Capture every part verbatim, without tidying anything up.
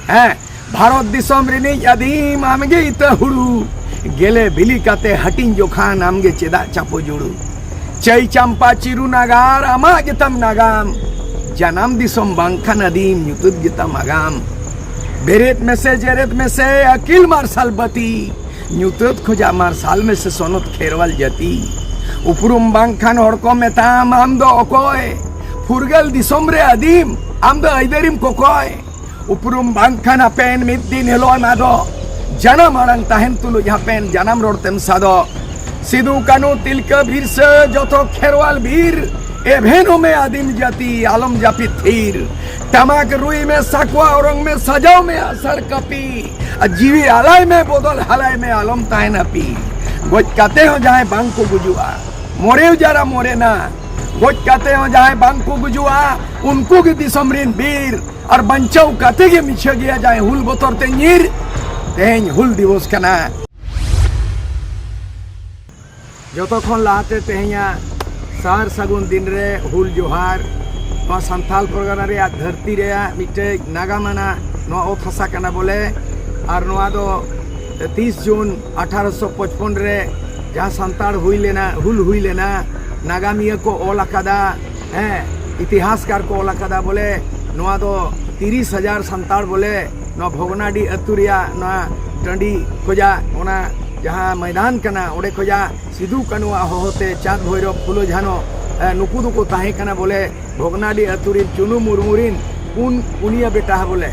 ᱦᱮᱸ, ᱵᱷᱟᱨᱚᱛ ᱫᱤᱥᱚᱢ ᱨᱤᱱᱤᱡ ᱟᱹᱫᱤᱢ ᱟᱢᱜᱮ ᱤᱛᱟᱹ ᱦᱩᱲᱩ, ᱜᱮᱞᱮ ᱵᱤᱞᱤ ᱠᱟᱛᱮ ᱦᱟᱹᱴᱤᱧ ᱡᱚᱠᱷᱟᱱ ᱟᱢᱜᱮ ᱪᱮᱫᱟᱜ ᱪᱟᱯᱚ ᱡᱩᱲᱩ? ᱪᱟᱹᱭ ᱪᱟᱢᱯᱟ ᱪᱤᱨᱩ ᱱᱟᱜᱟᱨ ᱟᱢᱟᱜ ᱜᱮᱛᱟᱢ ᱱᱟᱜᱟᱢ, ᱡᱟᱱᱟᱢ ᱫᱤᱥᱚᱢ ᱵᱟᱝᱠᱷᱟᱱ ᱟᱹᱫᱤᱢ ᱧᱩᱛᱟᱹᱛ ᱜᱮᱛᱟᱢ ᱟᱜᱟᱢ᱾ ᱵᱮᱨᱮᱫ ᱢᱮᱥᱮ ᱡᱮᱨᱮᱫ ᱢᱮᱥᱮ ᱟᱹᱠᱤᱞ ᱢᱟᱨᱥᱟᱞ ᱵᱟᱹᱛᱤ, ᱧᱩᱛᱟᱹᱛ ᱠᱷᱚᱡᱟᱜ ᱢᱟᱨᱥᱟᱞ ᱢᱮᱥᱮ ᱥᱚᱱᱚᱛ ᱠᱷᱮᱨᱣᱟᱞ ᱡᱟᱹᱛᱤ᱾ ᱩᱯᱨᱩᱢ ᱵᱟᱝᱠᱷᱟᱱ ᱦᱚᱲ ᱠᱚ ᱢᱮᱛᱟᱢ ᱟᱢ ᱫᱚ ᱚᱠᱚᱭ? ᱯᱷᱩᱨᱜᱟᱹᱞ ᱫᱤᱥᱚᱢ ᱨᱮ ᱟᱹᱫᱤᱢ ᱟᱢ ᱫᱚ ᱟᱹᱭᱫᱟᱹᱨᱤᱢ ᱠᱚᱠᱚᱭ᱾ ᱩᱯᱨᱩᱢ ᱵᱟᱝᱠᱷᱟᱱ ᱦᱟᱯᱮᱱ ᱢᱤᱫ ᱫᱤᱱ ᱦᱤᱞᱳᱜ ᱮᱢ ᱟᱫᱚᱜ᱾ ᱡᱟᱱᱟᱢ ᱟᱲᱟᱝ ᱛᱟᱦᱮᱱ ᱛᱩᱞᱩᱡ ᱦᱟᱯᱮᱱ ᱡᱟᱱᱟᱢ ᱨᱚᱲ ᱛᱮᱢ ᱥᱟᱫᱚᱜ᱾ ᱥᱤᱫᱩ ᱠᱟᱹᱱᱩ ᱛᱤᱞᱠᱟᱹ ᱵᱤᱨᱥᱟᱹ ᱡᱚᱛᱚ ᱠᱷᱮᱨᱣᱟᱞ ᱵᱤᱨ, ᱮᱵᱷᱮᱱᱚᱜ ᱢᱮ ᱟᱹᱫᱤᱢ ᱡᱟᱹᱛᱤ, ᱟᱞᱚᱢ ᱡᱟᱹᱯᱤᱫ ᱛᱷᱤᱨ᱾ ᱴᱟᱢᱟᱠ ᱨᱩᱭ ᱢᱮ, ᱥᱟᱠᱣᱟ ᱚᱨᱚᱝ ᱢᱮ, ᱥᱟᱡᱟᱣ ᱢᱮ ᱟᱥᱟᱲ ᱠᱟᱹᱯᱤ᱾ ᱟᱨ ᱡᱤᱣᱤ ᱟᱞᱟᱭ ᱢᱮ, ᱵᱚᱫᱚᱞ ᱦᱟᱞᱟᱭ ᱢᱮ, ᱟᱞᱚᱢ ᱛᱟᱦᱮᱱ ᱦᱟᱹᱯᱤ᱾ ᱜᱚᱡ ᱠᱟᱛᱮ ᱦᱚᱸ ᱡᱟᱦᱟᱸᱭ ᱵᱟᱝ ᱠᱚ ᱜᱩᱡᱩᱜᱼᱟ, ᱢᱚᱨᱮᱣ ᱡᱟᱨᱟ ᱢᱚᱨᱮᱱᱟ᱾ ᱜᱚᱡ ᱠᱟᱛᱮ ᱦᱚᱸ ᱡᱟᱦᱟᱸᱭ ᱵᱟᱝ ᱠᱚ ᱜᱩᱡᱩᱜᱼᱟ, ᱩᱱᱠᱩ ᱜᱮ ᱫᱤᱥᱚᱢ ᱨᱤᱱ ᱵᱤᱨ᱾ ᱟᱨ ᱵᱟᱧᱪᱟᱣ ᱠᱟᱛᱮ ᱜᱮ ᱢᱤᱪᱷᱟᱹ ᱜᱮᱭᱟ ᱡᱟᱦᱟᱸᱭ ᱦᱩᱞ ᱵᱚᱛᱚᱨ ᱛᱮ ᱧᱤᱨ᱾ ᱛᱮᱦᱮᱧ ᱦᱩᱞ ᱫᱤᱵᱚᱥ ᱠᱟᱱᱟ᱾ ᱡᱚᱛᱚ ᱠᱷᱚᱱ ᱞᱟᱦᱟᱛᱮ ᱛᱮᱦᱮᱧᱟᱜ ᱥᱟᱨ ᱥᱟᱹᱜᱩᱱ ᱫᱤᱱ ᱨᱮ ᱦᱩᱞ ᱡᱚᱦᱟᱨ᱾ ᱱᱚᱣᱟ ᱥᱟᱱᱛᱟᱞ ᱯᱚᱨᱜᱟᱱᱟ ᱨᱮᱭᱟᱜ ᱫᱷᱟᱹᱨᱛᱤ ᱨᱮᱭᱟᱜ ᱢᱤᱫᱴᱮᱡ ᱱᱟᱜᱟᱢ ᱟᱱᱟᱜ ᱱᱚᱣᱟ ᱚᱛ ᱦᱟᱥᱟ ᱠᱟᱱᱟ ᱵᱚᱞᱮ᱾ ᱟᱨ ᱱᱚᱣᱟ ᱫᱚ ᱛᱤᱥ ᱡᱩᱱ ᱟᱴᱷᱟᱨᱚᱥᱚ ᱯᱚᱪᱯᱚᱱ ᱨᱮ ᱡᱟᱦᱟᱸ ᱥᱟᱱᱛᱟᱲ ᱦᱩᱭ ᱞᱮᱱᱟ, ᱦᱩᱞ ᱦᱩᱭ ᱞᱮᱱᱟ, ᱱᱟᱜᱟᱢᱤᱭᱟᱹ ᱠᱚ ᱚᱞ ᱟᱠᱟᱫᱟ, ᱦᱮᱸ, ᱤᱛᱤᱦᱟᱥᱠᱟᱨ ᱠᱚ ᱚᱞ ᱟᱠᱟᱫᱟ ᱵᱚᱞᱮ ᱱᱚᱣᱟ ᱫᱚ ᱛᱤᱨᱤᱥ ᱦᱟᱡᱟᱨ ᱥᱟᱱᱛᱟᱲ ᱵᱚᱞᱮ ᱱᱚᱣᱟ ᱵᱷᱚᱜᱽᱱᱟᱰᱤ ᱟᱹᱛᱩ ᱨᱮᱭᱟᱜ ᱱᱚᱣᱟ ᱴᱟᱺᱰᱤ ᱠᱷᱚᱡᱟᱜ, ᱚᱱᱟ ᱡᱟᱦᱟᱸ ᱢᱚᱭᱫᱟᱱ ᱠᱟᱱᱟ, ᱚᱸᱰᱮ ᱠᱷᱚᱡᱟᱜ ᱥᱤᱫᱩ ᱠᱟᱹᱱᱩᱣᱟᱜ ᱦᱚᱦᱚᱛᱮ ᱪᱟᱸᱫᱽ ᱵᱷᱳᱭᱨᱚᱵ ᱯᱷᱩᱞᱳ ᱡᱷᱟᱱᱚ, ᱮ, ᱱᱩᱠᱩ ᱫᱚᱠᱚ ᱛᱟᱦᱮᱸ ᱠᱟᱱᱟ ᱵᱚᱞᱮ ᱵᱷᱚᱜᱽᱱᱟᱰᱤ ᱟᱹᱛᱩ ᱨᱤᱱ ᱪᱩᱱᱩ ᱢᱩᱨᱢᱩ ᱨᱤᱱ ᱯᱩᱱ, ᱯᱩᱱᱭᱟᱹ ᱵᱮᱴᱟ ᱵᱚᱞᱮ,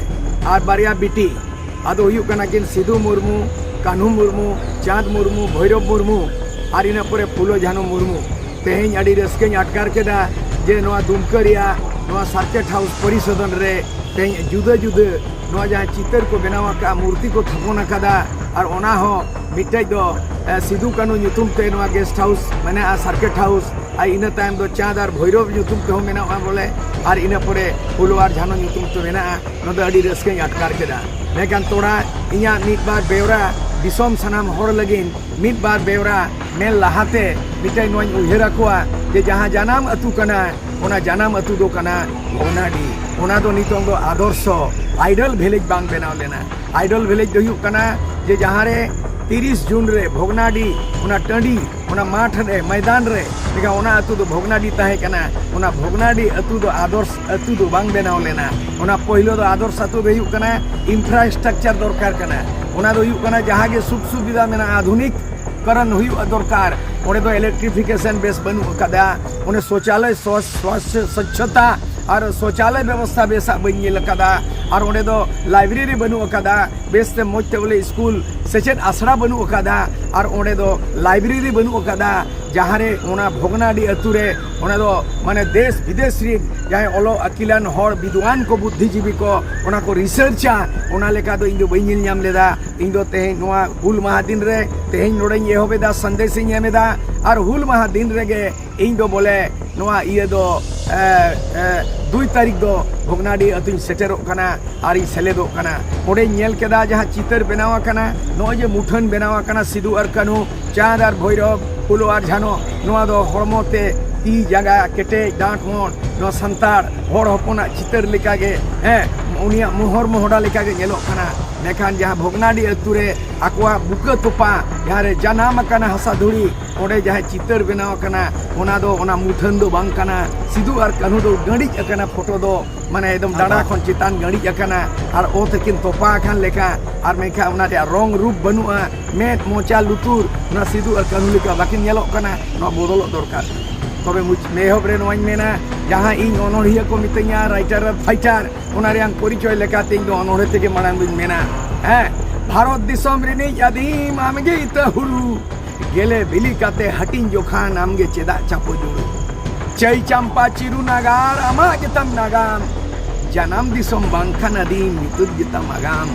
ᱟᱨ ᱵᱟᱨᱭᱟ ᱵᱤᱴᱤ᱾ ᱟᱫᱚ ᱦᱩᱭᱩᱜ ᱠᱟᱱᱟ ᱠᱤᱱ ᱥᱤᱫᱩ ᱢᱩᱨᱢᱩ, ᱠᱟᱹᱱᱦᱩ ᱢᱩᱨᱢᱩ, ᱪᱟᱸᱫᱽ ᱢᱩᱨᱢᱩ, ᱵᱷᱳᱭᱨᱚᱵ ᱢᱩᱨᱢᱩ, ᱟᱨ ᱤᱱᱟᱹ ᱯᱚᱨᱮ ᱯᱷᱩᱞᱳ ᱡᱷᱟᱱᱚ ᱢᱩᱨᱢᱩ᱾ ᱛᱮᱦᱮᱧ ᱟᱹᱰᱤ ᱨᱟᱹᱥᱠᱟᱹᱧ ᱟᱴᱠᱟᱨ ᱠᱮᱫᱟ ᱡᱮ ᱱᱚᱣᱟ ᱫᱩᱢᱠᱟᱹ ᱨᱮᱭᱟᱜ ᱱᱚᱣᱟ ᱥᱟᱨᱠᱮᱴ ᱦᱟᱣᱩᱥ ᱯᱚᱨᱤᱥᱚᱫᱚᱱ ᱨᱮ ᱛᱮᱦᱮᱧ ᱡᱩᱫᱟᱹ ᱡᱩᱫᱟᱹ ᱱᱚᱣᱟ ᱡᱟᱦᱟᱸ ᱪᱤᱛᱟᱹᱨ ᱠᱚ ᱵᱮᱱᱟᱣ ᱟᱠᱟᱫᱼᱟ, ᱢᱩᱨᱛᱤ ᱠᱚ ᱛᱷᱟᱯᱚᱱ ᱟᱠᱟᱫᱟ, ᱟᱨ ᱚᱱᱟ ᱦᱚᱸ ᱢᱤᱫᱴᱮᱡ ᱫᱚ, ᱮ, ᱥᱤᱫᱩ ᱠᱟᱹᱱᱦᱩ ᱧᱩᱛᱩᱢ ᱛᱮ ᱱᱚᱣᱟ ᱜᱮᱥᱴ ᱦᱟᱣᱩᱥ ᱢᱮᱱᱟᱜᱼᱟ, ᱥᱟᱨᱠᱮᱴ ᱦᱟᱣᱩᱥ, ᱟᱨ ᱤᱱᱟᱹ ᱛᱟᱭᱚᱢ ᱫᱚ ᱪᱟᱸᱫᱽ ᱟᱨ ᱵᱷᱳᱭᱨᱚᱵ ᱧᱩᱛᱩᱢ ᱛᱮᱦᱚᱸ ᱢᱮᱱᱟᱜᱼᱟ ᱵᱚᱞᱮ, ᱟᱨ ᱤᱱᱟᱹ ᱯᱚᱨᱮ ᱯᱷᱩᱞᱳ ᱟᱨ ᱡᱷᱟᱱᱚ ᱧᱩᱛᱩᱢ ᱛᱮ ᱢᱮᱱᱟᱜᱼᱟ᱾ ᱱᱚᱣᱟ ᱫᱚ ᱟᱹᱰᱤ ᱨᱟᱹᱥᱠᱟᱹᱧ ᱟᱴᱠᱟᱨ ᱠᱮᱫᱟ᱾ ᱢᱮᱱᱠᱷᱟᱱ ᱛᱷᱚᱲᱟ ᱤᱧᱟᱹᱜ ᱢᱤᱫ ᱵᱟᱨ ᱵᱮᱣᱨᱟ ᱫᱤᱥᱚᱢ ᱥᱟᱱᱟᱢ ᱦᱚᱲ ᱞᱟᱹᱜᱤᱫ ᱢᱤᱫ ᱵᱟᱨ ᱵᱮᱣᱨᱟ ᱢᱮᱱ ᱞᱟᱦᱟᱛᱮ ᱢᱤᱫᱴᱮᱱ ᱱᱚᱣᱟᱧ ᱩᱭᱦᱟᱹᱨ ᱟᱠᱚᱣᱟ ᱡᱮ ᱡᱟᱦᱟᱸ ᱡᱟᱱᱟᱢ ᱟᱹᱛᱩ ᱠᱟᱱᱟ, ᱚᱱᱟ ᱡᱟᱱᱟᱢ ᱟᱹᱛᱩ ᱫᱚ ᱠᱟᱱᱟ ᱵᱷᱚᱜᱽᱱᱟᱰᱤ᱾ ᱚᱱᱟ ᱫᱚ ᱱᱤᱛᱚᱝ ᱫᱚ ᱟᱫᱚᱨᱥᱚ, ᱟᱭᱰᱚᱞ ᱵᱷᱤᱞᱮᱡᱽ ᱵᱟᱝ ᱵᱮᱱᱟᱣ ᱞᱮᱱᱟ᱾ ᱟᱭᱰᱚᱞ ᱵᱷᱤᱞᱮᱡᱽ ᱫᱚ ᱦᱩᱭᱩᱜ ᱠᱟᱱᱟ ᱡᱮ ᱡᱟᱦᱟᱸ ᱨᱮ ᱛᱤᱨᱤᱥ ᱡᱩᱱ ᱨᱮ ᱵᱷᱚᱜᱽᱱᱟᱰᱤ, ᱚᱱᱟ ᱴᱟᱺᱰᱤ, ᱚᱱᱟ ᱢᱟᱴᱷ ᱨᱮ, ᱢᱚᱭᱫᱟᱱ ᱨᱮ, ᱞᱮᱠᱟ ᱚᱱᱟ ᱟᱹᱛᱩ ᱫᱚ ᱵᱷᱚᱜᱽᱱᱟᱰᱤ ᱛᱟᱦᱮᱸ ᱠᱟᱱᱟ᱾ ᱚᱱᱟ ᱵᱷᱚᱜᱽᱱᱟᱰᱤ ᱟᱹᱛᱩ ᱫᱚ ᱟᱫᱚᱨᱥ ᱟᱹᱛᱩ ᱫᱚ ᱵᱟᱝ ᱵᱮᱱᱟᱣ ᱞᱮᱱᱟ᱾ ᱚᱱᱟ ᱯᱳᱭᱞᱳ ᱫᱚ ᱟᱫᱚᱨᱥ ᱟᱹᱛᱩ ᱫᱚ ᱦᱩᱭᱩᱜ ᱠᱟᱱᱟ ᱤᱱᱯᱷᱨᱟᱥᱴᱨᱟᱠᱪᱟᱨ ᱫᱚᱨᱠᱟᱨ ᱠᱟᱱᱟ᱾ ᱚᱱᱟ ᱫᱚ ᱦᱩᱭᱩᱜ ᱠᱟᱱᱟ ᱡᱟᱦᱟᱸ ᱜᱮ ᱥᱩᱠ ᱥᱩᱵᱤᱫᱷᱟ ᱢᱮᱱᱟᱜᱼᱟ, ᱟᱫᱷᱩᱱᱤᱠ ᱠᱚᱨᱚᱱ ᱦᱩᱭᱩᱜᱼᱟ ᱫᱚᱨᱠᱟᱨ᱾ ᱚᱸᱰᱮ ᱫᱚ ᱤᱞᱮᱠᱴᱨᱤᱯᱷᱤᱠᱮᱥᱚᱱ ᱵᱮᱥ ᱵᱟᱹᱱᱩᱜ ᱟᱠᱟᱫᱟ, ᱚᱸᱰᱮ ᱥᱚᱪᱟᱞᱚᱭ ᱥᱚ-, ᱥᱚᱪ-, ᱥᱚᱪᱷᱚᱛᱟ ᱟᱨ ᱥᱚᱪᱟᱞᱚᱭ ᱵᱮᱵᱚᱥᱛᱷᱟ ᱵᱮᱥᱟᱜ ᱵᱟᱹᱧ ᱧᱮᱞ ᱟᱠᱟᱫᱟ, ᱟᱨ ᱚᱸᱰᱮ ᱫᱚ ᱞᱟᱭᱵᱨᱮᱨᱤ ᱵᱟᱹᱱᱩᱜ ᱟᱠᱟᱫᱟ, ᱵᱮᱥ ᱛᱮ ᱢᱚᱡᱽ ᱛᱮ ᱵᱚᱞᱮ ᱥᱠᱩᱞ ᱥᱮᱪᱮᱫ ᱟᱥᱲᱟ ᱵᱟᱹᱱᱩᱜ ᱟᱠᱟᱫᱟ, ᱟᱨ ᱚᱸᱰᱮ ᱫᱚ ᱞᱟᱭᱵᱨᱮᱨᱤ ᱵᱟᱹᱱᱩᱜ ᱟᱠᱟᱫᱟ᱾ ᱡᱟᱦᱟᱸ ᱨᱮ ᱚᱱᱟ ᱵᱷᱚᱜᱽᱱᱟᱰᱤ ᱟᱹᱛᱩ ᱨᱮ ᱚᱸᱰᱮ ᱫᱚ ᱢᱟᱱᱮ ᱫᱮᱥ ᱵᱤᱫᱮᱥ ᱨᱤᱱ ᱡᱟᱦᱟᱸᱭ ᱚᱞᱚᱜ ᱟᱹᱠᱤᱞᱟᱱ ᱦᱚᱲ, ᱵᱤᱫᱣᱟᱱ ᱠᱚ, ᱵᱩᱫᱽᱫᱷᱤᱡᱤᱵᱤ ᱠᱚ ᱚᱱᱟ ᱠᱚ ᱨᱤᱥᱟᱨᱪᱟ, ᱚᱱᱟ ᱞᱮᱠᱟ ᱫᱚ ᱤᱧ ᱫᱚ ᱵᱟᱹᱧ ᱧᱮᱞ ᱧᱟᱢ ᱞᱮᱫᱟ᱾ ᱤᱧ ᱫᱚ ᱛᱮᱦᱮᱧ ᱱᱚᱣᱟ ᱦᱩᱞ ᱢᱟᱦᱟ ᱫᱤᱱ ᱨᱮ ᱛᱮᱦᱮᱧ ᱱᱚᱰᱮᱧ ᱮᱦᱚᱵ ᱮᱫᱟ, ᱥᱟᱸᱫᱮᱥ ᱤᱧ ᱮᱢ ᱮᱫᱟ᱾ ᱟᱨ ᱦᱩᱞ ᱢᱟᱦᱟ ᱫᱤᱱ ᱨᱮᱜᱮ ᱤᱧ ᱫᱚ ᱵᱚᱞᱮ ᱱᱚᱣᱟ ᱤᱭᱟᱹ ᱫᱚ, ᱮ, ᱮ, ᱫᱩᱭ ᱛᱟᱹᱨᱤᱠᱷ ᱫᱚ ᱵᱷᱚᱜᱽᱱᱟᱰᱤ ᱟᱹᱛᱩᱧ ᱥᱮᱴᱮᱨᱚᱜ ᱠᱟᱱᱟ ᱟᱨᱤᱧ ᱥᱮᱞᱮᱫᱚᱜ ᱠᱟᱱᱟ᱾ ᱚᱸᱰᱮᱧ ᱧᱮᱞ ᱠᱮᱫᱟ ᱡᱟᱦᱟᱸ ᱪᱤᱛᱟᱹᱨ ᱵᱮᱱᱟᱣ ᱟᱠᱟᱱᱟ, ᱱᱚᱜᱼᱚᱭ ᱡᱮ ᱢᱩᱴᱷᱟᱹᱱ ᱵᱮᱱᱟᱣ ᱟᱠᱟᱱᱟ ᱥᱤᱫᱩ ᱟᱨ ᱠᱟᱹᱱᱦᱩ, ᱪᱟᱸᱫᱽ ᱟᱨ ᱵᱷᱳᱭᱨᱚᱵ, ᱯᱷᱩᱞᱳ ᱟᱨ ᱡᱷᱟᱱᱚ, ᱱᱚᱣᱟ ᱫᱚ ᱦᱚᱲᱢᱚ ᱛᱮ, ᱛᱤ ᱡᱟᱸᱜᱟ ᱠᱮᱴᱮᱡ, ᱰᱟᱸᱴ ᱢᱚᱴ, ᱱᱚᱣᱟ ᱥᱟᱱᱛᱟᱲ ᱦᱚᱲ ᱦᱚᱯᱚᱱᱟᱜ ᱪᱤᱛᱟᱹᱨ ᱞᱮᱠᱟᱜᱮ, ᱦᱮᱸ, ᱩᱱᱤᱭᱟᱜ ᱢᱚᱦᱚᱨ ᱢᱚᱦᱚᱰᱟ ᱞᱮᱠᱟᱜᱮ ᱧᱮᱞᱚᱜ ᱠᱟᱱᱟ᱾ ᱢᱮᱱᱠᱷᱟᱱ ᱡᱟᱦᱟᱸ ᱵᱷᱚᱜᱽᱱᱟᱰᱤ ᱟᱹᱛᱩ ᱨᱮ ᱟᱠᱚᱣᱟᱜ ᱵᱩᱠᱟᱹ ᱛᱚᱯᱟ, ᱡᱟᱦᱟᱸ ᱨᱮ ᱡᱟᱱᱟᱢ ᱟᱠᱟᱱᱟ ᱦᱟᱥᱟ ᱫᱷᱩᱲᱤ, ᱚᱸᱰᱮ ᱡᱟᱦᱟᱸ ᱪᱤᱛᱟᱹᱨ ᱵᱮᱱᱟᱣ ᱟᱠᱟᱱᱟ, ᱚᱱᱟ ᱫᱚ ᱚᱱᱟ ᱢᱩᱴᱷᱟᱹᱱ ᱫᱚ ᱵᱟᱝ ᱠᱟᱱᱟ᱾ ᱥᱤᱫᱩ ᱟᱨ ᱠᱟᱹᱱᱦᱩ ᱫᱚ ᱜᱟᱹᱲᱤᱡ ᱟᱠᱟᱱᱟ ᱯᱷᱳᱴᱳ ᱫᱚ, ᱢᱟᱱᱮ ᱮᱠᱫᱚᱢ ᱰᱟᱸᱰᱟ ᱟᱫᱚ ᱠᱷᱚᱱ ᱪᱮᱛᱟᱱ ᱜᱟᱹᱲᱤᱡ ᱟᱠᱟᱱᱟ ᱟᱨ ᱚᱛ ᱟᱹᱠᱤᱱ ᱛᱚᱯᱟ ᱟᱠᱟᱱ ᱞᱮᱠᱟ᱾ ᱟᱨ ᱢᱮᱱᱠᱷᱟᱱ ᱚᱱᱟ ᱨᱮᱭᱟᱜ ᱨᱚᱝ ᱨᱩᱯ ᱵᱟᱹᱱᱩᱜᱼᱟ, ᱢᱮᱫ, ᱢᱚᱪᱟ, ᱞᱩᱛᱩᱨ ᱚᱱᱟ ᱥᱤᱫᱩ ᱟᱨ ᱠᱟᱹᱱᱦᱩ ᱞᱮᱠᱟ ᱵᱟᱹᱠᱤᱱ ᱧᱮᱞᱚᱜ ᱠᱟᱱᱟ᱾ ᱱᱚᱣᱟ ᱵᱚᱫᱚᱞᱚᱜ ᱫᱚᱨᱠᱟᱨ᱾ ᱛᱚᱵᱮ ᱢᱩᱪ-, ᱮᱦᱚᱵ ᱨᱮ ᱱᱚᱣᱟᱧ ᱢᱮᱱᱟ, ᱡᱟᱦᱟᱸ ᱤᱧ ᱚᱱᱚᱬᱦᱤᱭᱟᱹ ᱠᱚ ᱢᱤᱛᱟᱹᱧᱟ, writer ᱟᱨ fighter, ᱚᱱᱟ ᱨᱮᱭᱟᱜ ᱯᱚᱨᱤᱪᱚᱭ ᱞᱮᱠᱟᱛᱮ ᱤᱧ ᱫᱚ ᱚᱱᱚᱬᱦᱮ ᱛᱮᱜᱮ ᱢᱟᱲᱟᱝ ᱫᱩᱧ ᱢᱮᱱᱟ᱾ ᱦᱮᱸ, ᱵᱷᱟᱨᱚᱛ ᱫᱤᱥᱚᱢ ᱨᱤᱱᱤᱡ ᱟᱹᱫᱤᱢ ᱟᱢᱜᱮ ᱤᱛᱟᱹ ᱦᱩᱲᱩ, ᱜᱮᱞᱮ ᱵᱤᱞᱤ ᱠᱟᱛᱮ ᱦᱟᱹᱴᱤᱧ ᱡᱚᱠᱷᱟᱱ ᱟᱢᱜᱮ ᱪᱮᱫᱟᱜ ᱪᱟᱯᱚ ᱡᱩᱲᱩ? ᱪᱟᱹᱭ ᱪᱟᱢᱯᱟ ᱪᱤᱨᱩ ᱱᱟᱜᱟᱨ ᱟᱢᱟᱜ ᱜᱮᱛᱟᱢ ᱱᱟᱜᱟᱢ, ᱡᱟᱱᱟᱢ ᱫᱤᱥᱚᱢ ᱵᱟᱝᱠᱷᱟᱱ ᱟᱹᱫᱤᱢ ᱧᱩᱛᱟᱹᱛ ᱜᱮᱛᱟᱢ ᱟᱜᱟᱢ᱾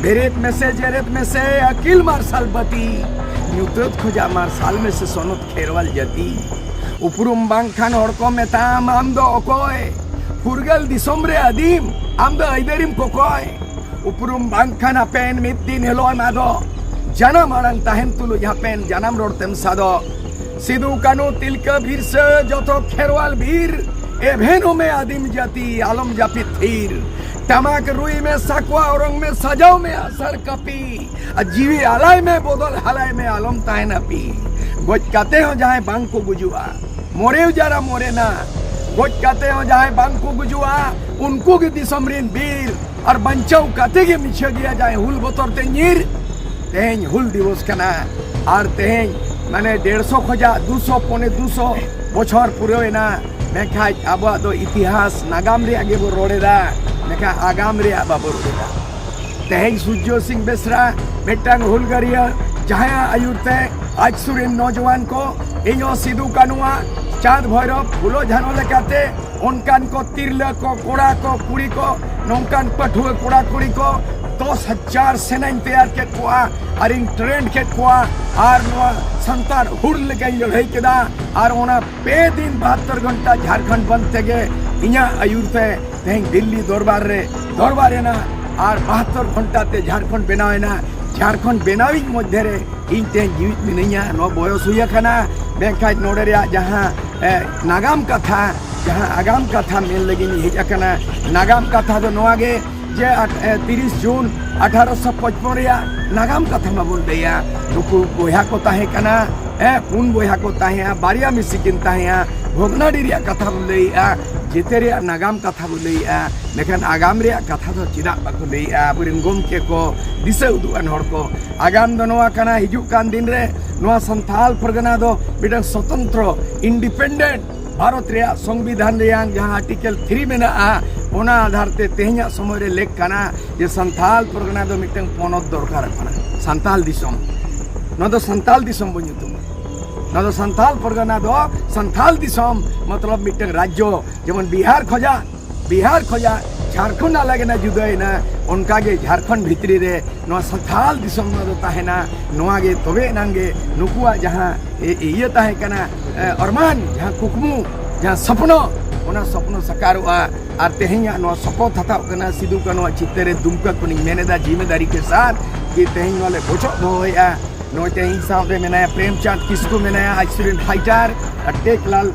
ᱵᱮᱨᱮᱫ ᱢᱮᱥᱮ, ᱡᱮᱨᱮᱫ ᱢᱮᱥᱮ, ᱟᱹᱠᱤᱞ ᱢᱟᱨᱥᱟᱞ ᱵᱟᱹᱛᱤ, ᱧᱩᱛᱟᱹᱛ ᱠᱷᱚᱡᱟᱜ ᱢᱟᱨᱥᱟᱞ ᱢᱮᱥᱮ ᱥᱚᱱᱚᱛ ᱠᱷᱮᱨᱣᱟᱞ ᱡᱟᱹᱛᱤ᱾ ᱩᱯᱨᱩᱢ ᱵᱟᱝᱠᱷᱟᱱ ᱦᱚᱲ ᱠᱚ ᱢᱮᱛᱟᱢ ᱟᱢ ᱫᱚ ᱚᱠᱚᱭ? ᱯᱷᱩᱨᱜᱟᱹᱞ ᱫᱤᱥᱚᱢ ᱨᱮ ᱟᱹᱫᱤᱢ ᱟᱢ ᱫᱚ ᱟᱹᱭᱫᱟᱹᱨᱤᱢ ᱠᱚᱠᱚᱭ᱾ ᱩᱯᱨᱩᱢ ᱵᱟᱝᱠᱷᱟᱱ ᱦᱟᱯᱮᱱ ᱢᱤᱫ ᱫᱤᱱ ᱦᱤᱞᱳᱜ ᱮᱢ ᱟᱫᱚᱜ᱾ ᱡᱟᱱᱟᱢ ᱟᱲᱟᱝ ᱛᱟᱦᱮᱱ ᱛᱩᱞᱩᱡ ᱦᱟᱯᱮᱱ ᱡᱟᱱᱟᱢ ᱨᱚᱲ ᱛᱮᱢ ᱥᱟᱫᱚᱜ᱾ ᱥᱤᱫᱩ, ᱠᱟᱹᱱᱩ, ᱛᱤᱞᱠᱟᱹ, ᱵᱤᱨᱥᱟᱹ, ᱡᱚᱛᱚ ᱠᱷᱮᱨᱣᱟᱞ ᱵᱤᱨ, ᱮᱵᱷᱮᱱᱚᱜ ᱢᱮ ᱟᱹᱫᱤᱢ ᱡᱟᱹᱛᱤ, ᱟᱞᱚᱢ ᱡᱟᱹᱯᱤᱫ ᱛᱷᱤᱨ᱾ ᱴᱟᱢᱟᱠ ᱨᱩᱭ ᱢᱮ, ᱥᱟᱠᱣᱟ ᱚᱨᱚᱝ ᱢᱮ, ᱥᱟᱡᱟᱣ ᱢᱮ ᱟᱥᱟᱨ ᱠᱟᱹᱯᱤ, ᱟᱨ ᱡᱤᱣᱤ ᱟᱞᱟᱭ ᱢᱮ, ᱵᱚᱫᱚᱞ ᱦᱟᱞᱟᱭ ᱢᱮ, ᱟᱞᱚᱢ ᱛᱟᱦᱮᱱᱟ ᱯᱤ᱾ ᱜᱚᱡ ᱠᱟᱛᱮ ᱦᱚᱸ ᱡᱟᱦᱟᱸᱭ ᱵᱟᱝ ᱠᱚ ᱜᱩᱡᱩᱜᱼᱟ, ᱢᱚᱨᱮᱣ ᱡᱟᱨᱟ ᱢᱚᱨᱮᱱᱟ᱾ ᱜᱚᱡ ᱠᱟᱛᱮ ᱦᱚᱸ ᱡᱟᱦᱟᱸᱭ ᱵᱟᱝ ᱠᱚ ᱜᱩᱡᱩᱜᱼᱟ, ᱩᱱᱠᱩ ᱜᱮ ᱫᱤᱥᱚᱢ ᱨᱤᱱ ᱵᱤᱨ᱾ ᱟᱨ ᱵᱟᱧᱪᱟᱣ ᱠᱟᱛᱮ ᱜᱮ ᱢᱤᱪᱷᱟᱹ ᱜᱮᱭᱟ ᱡᱟᱦᱟᱸᱭ ᱦᱩᱞ ᱵᱚᱛᱚᱨ ᱛᱮ ᱧᱤᱨ᱾ ᱛᱮᱦᱮᱧ ᱦᱩᱞ ᱫᱤᱵᱚᱥ ᱠᱟᱱᱟ, ᱟᱨ ᱛᱮᱦᱮᱧ ᱢᱟᱱᱮ ᱰᱮᱲᱥᱚ ᱠᱷᱚᱡᱟᱜ ᱫᱩᱥᱚ, ᱯᱚᱱᱮ ᱫᱩᱥᱚ ᱵᱚᱪᱷᱚᱨ ᱯᱩᱨᱟᱹᱣ ᱮᱱᱟ᱾ ᱢᱮᱱᱠᱷᱟᱱ ᱟᱵᱚᱣᱟᱜ ᱫᱚ ᱤᱛᱤᱦᱟᱥ ᱱᱟᱜᱟᱢ ᱨᱮᱭᱟᱜ ᱜᱮᱵᱚ ᱨᱚᱲ ᱮᱫᱟ, ᱢᱮᱱᱠᱷᱟᱱ ᱟᱜᱟᱢ ᱨᱮᱭᱟᱜ ᱵᱟᱵᱚ ᱨᱚᱲ ᱮᱫᱟ᱾ ᱛᱮᱦᱮᱧ ᱥᱩᱨᱡᱚ ᱥᱤᱝ ᱵᱮᱥᱨᱟ ᱢᱤᱫᱴᱟᱝ ᱦᱩᱞᱜᱟᱹᱨᱤᱭᱟᱹ, ᱡᱟᱦᱟᱸᱭᱟᱜ ᱟᱹᱭᱩᱨ ᱛᱮ ᱟᱡ ᱥᱩᱨ ᱨᱮᱱ ᱱᱚᱡᱣᱟᱱ ᱠᱚ, ᱤᱧᱦᱚᱸ ᱥᱤᱫᱩ ᱠᱟᱹᱱᱩᱣᱟᱜ ᱪᱟᱸᱫ ᱵᱷᱳᱭᱨᱚᱵ ᱯᱷᱩᱞᱳ ᱡᱷᱟᱱᱳ ᱞᱮᱠᱟᱛᱮ ᱚᱱᱠᱟᱱ ᱠᱚ ᱛᱤᱨᱞᱟᱹ ᱠᱚ, ᱠᱚᱲᱟ ᱠᱚ, ᱠᱩᱲᱤ ᱠᱚ, ᱱᱚᱝᱠᱟᱱ ᱯᱟᱹᱴᱷᱩᱣᱟᱹ ᱠᱚᱲᱟ ᱠᱩᱲᱤ ᱠᱚ ᱫᱚᱥ ᱦᱟᱡᱟᱨ ᱥᱮᱱᱟᱧ ᱛᱮᱭᱟᱨ ᱠᱮᱫ ᱠᱚᱣᱟ, ᱟᱨᱤᱧ ᱴᱨᱮᱱᱰ ᱠᱮᱫ ᱠᱚᱣᱟ, ᱟᱨ ᱱᱚᱣᱟ ᱥᱟᱱᱛᱟᱲ ᱦᱩᱞ ᱞᱟᱹᱜᱤᱫ ᱤᱧ ᱞᱟᱹᱲᱦᱟᱹᱭ ᱠᱮᱫᱟ᱾ ᱟᱨ ᱚᱱᱟ ᱯᱮ ᱫᱤᱱ ᱵᱟᱦᱟᱛᱛᱚᱨ ᱜᱷᱚᱱᱴᱟ ᱡᱷᱟᱲᱠᱷᱚᱸᱰ ᱵᱚᱱᱫ ᱛᱮᱜᱮ ᱤᱧᱟᱹᱜ ᱟᱹᱭᱩᱨ ᱛᱮ ᱛᱮᱦᱮᱧ ᱫᱤᱞᱞᱤ ᱫᱚᱨᱵᱟᱨ ᱨᱮ ᱫᱚᱨᱵᱟᱨ ᱮᱱᱟ, ᱟᱨ ᱵᱟᱦᱟᱛᱛᱚᱨ ᱜᱷᱚᱱᱴᱟ ᱛᱮ ᱡᱷᱟᱲᱠᱷᱚᱸᱰ ᱵᱮᱱᱟᱣ ᱮᱱᱟ᱾ ᱡᱷᱟᱲᱠᱷᱚᱸᱰ ᱵᱮᱱᱟᱣᱤᱡ ᱢᱚᱫᱽᱫᱷᱮ ᱨᱮ ᱤᱧ ᱛᱮᱦᱮᱧ ᱡᱤᱣᱤᱫ ᱢᱤᱱᱟᱹᱧᱟ, ᱱᱚᱣᱟ ᱵᱚᱭᱚᱥ ᱦᱩᱭ ᱟᱠᱟᱱᱟ, ᱢᱮᱱᱠᱷᱟᱱ ᱱᱚᱰᱮ ᱨᱮᱭᱟᱜ ᱡᱟᱦᱟᱸ, ᱮ, ᱱᱟᱜᱟᱢ ᱠᱟᱛᱷᱟ, ᱡᱟᱦᱟᱸ ᱟᱜᱟᱢ ᱠᱟᱛᱷᱟ ᱢᱮᱱ ᱞᱟᱹᱜᱤᱫ ᱤᱧ ᱦᱮᱡ ᱟᱠᱟᱱᱟ, ᱱᱟᱜᱟᱢ ᱠᱟᱛᱷᱟ ᱫᱚ ᱱᱚᱣᱟ ᱜᱮ ᱡᱮ, ᱟᱴ-, ᱮ, ᱛᱤᱨᱤᱥ ᱡᱩᱱ ᱟᱴᱷᱟᱨᱚᱥᱚ ᱯᱚᱪᱯᱚᱱ ᱨᱮᱭᱟᱜ ᱱᱟᱜᱟᱢ ᱠᱟᱛᱷᱟ ᱢᱟᱵᱚᱱ ᱞᱟᱹᱭᱟ᱾ ᱱᱩᱠᱩ ᱵᱚᱭᱦᱟ ᱠᱚ ᱛᱟᱦᱮᱸ ᱠᱟᱱᱟ, ᱮ, ᱯᱩᱱ ᱵᱚᱭᱦᱟ ᱠᱚ ᱛᱟᱦᱮᱸᱜᱼᱟ, ᱵᱟᱨᱭᱟ ᱢᱤᱥᱤ ᱠᱤᱱ ᱛᱟᱦᱮᱸᱜᱼᱟ, ᱵᱷᱚᱜᱽᱱᱟᱰᱤ ᱨᱮᱭᱟᱜ ᱠᱟᱛᱷᱟ ᱵᱚᱱ ᱞᱟᱹᱭᱮᱜᱼᱟ, ᱡᱮᱛᱮ ᱨᱮᱭᱟᱜ ᱱᱟᱜᱟᱢ ᱠᱟᱛᱷᱟ ᱵᱚᱱ ᱞᱟᱹᱭᱮᱜᱼᱟ, ᱢᱮᱱᱠᱷᱟᱱ ᱟᱜᱟᱢ ᱨᱮᱭᱟᱜ ᱠᱟᱛᱷᱟ ᱫᱚ ᱪᱮᱫᱟᱜ ᱵᱟᱠᱚ ᱞᱟᱹᱭᱮᱜᱼᱟ ᱟᱵᱚᱨᱮᱱ ᱜᱚᱢᱠᱮ ᱠᱚ, ᱫᱤᱥᱟᱹ ᱩᱫᱩᱜ ᱟᱱ ᱦᱚᱲ ᱠᱚ? ᱟᱜᱟᱢ ᱫᱚ ᱱᱚᱣᱟ ᱠᱟᱱᱟ, ᱦᱤᱡᱩᱜ ᱠᱟᱱ ᱫᱤᱱ ᱨᱮ ᱱᱚᱣᱟ ᱥᱟᱱᱛᱟᱞ ᱯᱟᱨᱜᱟᱱᱟ ᱫᱚ ᱢᱤᱫᱴᱟᱝ ᱥᱚᱛᱚᱱᱛᱨᱚ, ᱤᱱᱰᱤᱯᱮᱱᱰᱮᱱᱴ, ᱵᱷᱟᱨᱚᱛ ᱨᱮᱭᱟᱜ ᱥᱚᱝᱵᱤᱫᱷᱟᱱ ᱨᱮᱭᱟᱜ ᱡᱟᱦᱟᱸ ᱟᱨᱴᱤᱠᱮᱞ ᱛᱷᱨᱤ ᱢᱮᱱᱟᱜᱼᱟ, ᱚᱱᱟ ᱟᱫᱷᱟᱨ ᱛᱮ ᱛᱮᱦᱮᱧᱟᱜ ᱥᱚᱢᱚᱭ ᱨᱮ ᱞᱮᱠ ᱠᱟᱱᱟ ᱡᱮ ᱥᱟᱱᱛᱟᱞ ᱯᱟᱨᱜᱟᱱᱟ ᱫᱚ ᱢᱤᱫᱴᱟᱝ ᱯᱚᱱᱚᱛ ᱫᱚᱨᱠᱟᱨᱚᱜ ᱠᱟᱱᱟ, ᱥᱟᱱᱛᱟᱞ ᱫᱤᱥᱚᱢ᱾ ᱱᱚᱣᱟ ᱫᱚ ᱥᱟᱱᱛᱟᱞ ᱫᱤᱥᱚᱢ ᱵᱚᱱ ᱧᱩᱛᱩᱢᱟ᱾ ᱱᱚᱣᱟ ᱫᱚ ᱥᱟᱱᱛᱟᱞ ᱯᱟᱨᱜᱟᱱᱟ ᱫᱚ ᱥᱟᱱᱛᱟᱞ ᱫᱤᱥᱚᱢ, ᱢᱚᱛᱞᱚᱵ ᱢᱤᱫᱴᱟᱝ ᱨᱟᱡᱽᱡᱚ, ᱡᱮᱢᱚᱱ ᱵᱤᱦᱟᱨ ᱠᱷᱚᱡᱟᱜ, ᱵᱤᱦᱟᱨ ᱠᱷᱚᱡᱟᱜ ᱡᱷᱟᱲᱠᱷᱚᱸᱰ ᱟᱞᱟᱜᱽ ᱮᱱᱟ, ᱡᱩᱫᱟᱹᱭᱮᱱᱟ, ᱚᱱᱠᱟᱜᱮ ᱡᱷᱟᱲᱠᱷᱚᱸᱰ ᱵᱷᱤᱛᱨᱤ ᱨᱮ ᱱᱚᱣᱟ ᱥᱟᱱᱛᱟᱞ ᱫᱤᱥᱚᱢ ᱱᱚᱣᱟ ᱫᱚ ᱛᱟᱦᱮᱱᱟ᱾ ᱱᱚᱣᱟ ᱜᱮ ᱛᱚᱵᱮ ᱮᱱᱟᱝ ᱜᱮ ᱱᱩᱠᱩᱣᱟᱜ ᱡᱟᱦᱟᱸ ᱤ-, ᱤᱭᱟᱹ ᱛᱟᱦᱮᱸ ᱠᱟᱱᱟ, ᱮ, ᱚᱨᱢᱟᱱ, ᱡᱟᱦᱟᱸ ᱠᱩᱠᱢᱩ, ᱡᱟᱦᱟᱸ ᱥᱚᱯᱱᱚ, ᱚᱱᱟ ᱥᱚᱯᱱᱚ ᱥᱟᱠᱟᱨᱚᱜᱼᱟ᱾ ᱟᱨ ᱛᱮᱦᱮᱧᱟᱜ ᱱᱚᱣᱟ ᱥᱚᱯᱚᱛ ᱦᱟᱛᱟᱣ ᱠᱟᱱᱟ ᱥᱤᱫᱩ ᱠᱟᱹᱱᱩᱣᱟᱜ ᱪᱤᱛᱟᱹᱨ ᱨᱮ ᱫᱩᱢᱠᱟᱹ ᱠᱷᱚᱱᱤᱧ ᱢᱮᱱ ᱮᱫᱟ, ᱡᱤᱢᱮᱫᱟᱨᱤ ᱠᱮ ᱥᱟᱛᱷ, ᱠᱤ ᱛᱮᱦᱮᱧ ᱱᱚᱣᱟ ᱞᱮ ᱵᱚᱪᱚᱜ ᱫᱚᱦᱚᱭᱮᱫᱼᱟ᱾ ᱱᱚᱜᱼᱚᱭ ᱛᱮᱦᱮᱧ ᱥᱟᱶᱛᱮ ᱢᱮᱱᱟᱭᱟ ᱯᱨᱮᱢᱪᱟᱸᱫᱽ ᱠᱤᱥᱠᱩ, ᱢᱮᱱᱟᱭᱟ ᱟᱡ ᱥᱩᱨ ᱨᱮᱱ ᱯᱷᱟᱭᱴᱟᱨ, ᱟᱨ ᱴᱮᱠᱞᱟᱞ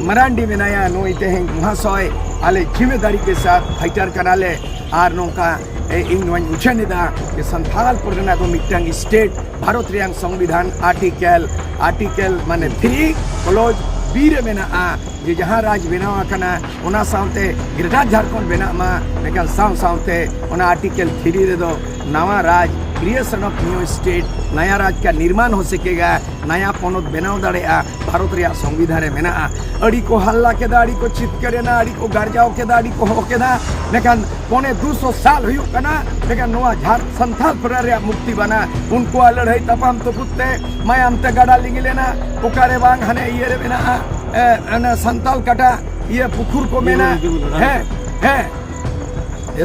ᱢᱟᱨᱟᱱᱰᱤ ᱢᱮᱱᱟᱭᱟ, ᱱᱩᱭ ᱛᱮᱦᱮᱧ ᱢᱚᱦᱟᱥᱚᱭ ᱟᱞᱮ ᱡᱤᱢᱮᱫᱟᱨᱤ ᱠᱮ ᱥᱟᱛᱷ ᱯᱷᱟᱭᱴᱟᱨ ᱠᱟᱱᱟᱞᱮ᱾ ᱟᱨ ᱱᱚᱝᱠᱟ ᱮ, ᱤᱧ ᱱᱚᱣᱟᱧ ᱩᱪᱷᱟᱹᱱ ᱮᱫᱟ ᱡᱮ ᱥᱟᱱᱛᱟᱲ ᱯᱚᱨᱜᱟᱱᱟ ᱫᱚ ᱢᱤᱫᱴᱟᱝ ᱥᱴᱮᱴ, ᱵᱷᱟᱨᱚᱛ ᱨᱮᱭᱟᱝ ᱥᱚᱝᱵᱤᱫᱷᱟᱱ ᱟᱨᱴᱤᱠᱮᱞ ᱟᱨᱴᱤᱠᱮᱞ ᱢᱟᱱᱮ ᱛᱷᱨᱤ ᱠᱞᱚᱡᱽ ᱵᱤ ᱨᱮ ᱢᱮᱱᱟᱜᱼᱟ ᱡᱮ ᱡᱟᱦᱟᱸ ᱨᱟᱡᱽ ᱵᱮᱱᱟᱣ ᱟᱠᱟᱱᱟ ᱚᱱᱟ ᱥᱟᱶᱛᱮ ᱜᱨᱮᱴᱟᱨ ᱡᱷᱟᱲᱠᱷᱚᱸᱰ ᱵᱮᱱᱟᱜ ᱢᱟ, ᱢᱮᱱᱠᱷᱟᱱ ᱥᱟᱶ ᱥᱟᱶᱛᱮ ᱚᱱᱟ ᱟᱨᱴᱤᱠᱮᱞ ᱛᱷᱨᱤ ᱨᱮᱫᱚ ᱱᱟᱣᱟ ᱨᱟᱡᱽ, creation of new state, ᱱᱟᱭᱟ ᱨᱟᱡᱽ ᱠᱟ ᱱᱤᱨᱢᱟᱱ ᱦᱚ ᱥᱮᱠᱮᱜᱟ, ᱱᱟᱭᱟ ᱯᱚᱱᱚᱛ ᱵᱮᱱᱟᱣ ᱫᱟᱲᱮᱭᱟᱜᱼᱟ, ᱵᱷᱟᱨᱚᱛ ᱨᱮᱭᱟᱜ ᱥᱚᱝᱵᱤᱫᱷᱟᱱ ᱨᱮ ᱢᱮᱱᱟᱜᱼᱟ᱾ ᱟᱹᱰᱤ ᱠᱚ ᱦᱟᱞᱞᱟ ᱠᱮᱫᱟ, ᱟᱹᱰᱤ ᱠᱚ ᱪᱤᱛᱠᱟᱹᱨ ᱮᱱᱟ, ᱟᱹᱰᱤ ᱠᱚ ᱜᱟᱨᱡᱟᱣ ᱠᱮᱫᱟ, ᱟᱹᱰᱤ ᱠᱚ ᱦᱚᱦᱚ ᱠᱮᱫᱟ, ᱢᱮᱱᱠᱷᱟᱱ ᱯᱚᱱᱮ ᱫᱩᱥᱚ ᱥᱟᱞ ᱦᱩᱭᱩᱜ ᱠᱟᱱᱟ, ᱢᱮᱱᱠᱷᱟᱱ ᱱᱚᱣᱟ ᱡᱷᱟᱲ ᱥᱟᱱᱛᱷᱟᱞ ᱯᱟᱨᱜᱟᱱᱟ ᱨᱮᱭᱟᱜ ᱢᱩᱠᱛᱤ ᱵᱟᱱᱟ ᱩᱱᱠᱩᱣᱟᱜ ᱞᱟᱹᱲᱦᱟᱹᱭ ᱛᱟᱯᱟᱢ ᱛᱩᱯᱩᱫ ᱛᱮ ᱢᱟᱭᱟᱢ ᱛᱮ ᱜᱟᱰᱟ ᱞᱤᱸᱜᱤ ᱞᱮᱱᱟ᱾ ᱚᱠᱟᱨᱮ ᱵᱟᱝ ᱦᱟᱱᱮ ᱤᱭᱟᱹ ᱨᱮ ᱢᱮᱱᱟᱜᱼᱟ, ᱮ, ᱚᱱᱟ ᱥᱟᱱᱛᱟᱞ ᱠᱟᱴᱟ ᱤᱭᱟᱹ ᱯᱩᱠᱷᱩᱨ ᱠᱚ ᱢᱮᱱᱟ᱾ ᱫᱤᱜᱩᱞᱤ, ᱫᱤᱜᱩᱞᱤ, ᱦᱮᱸ, ᱦᱮᱸ᱾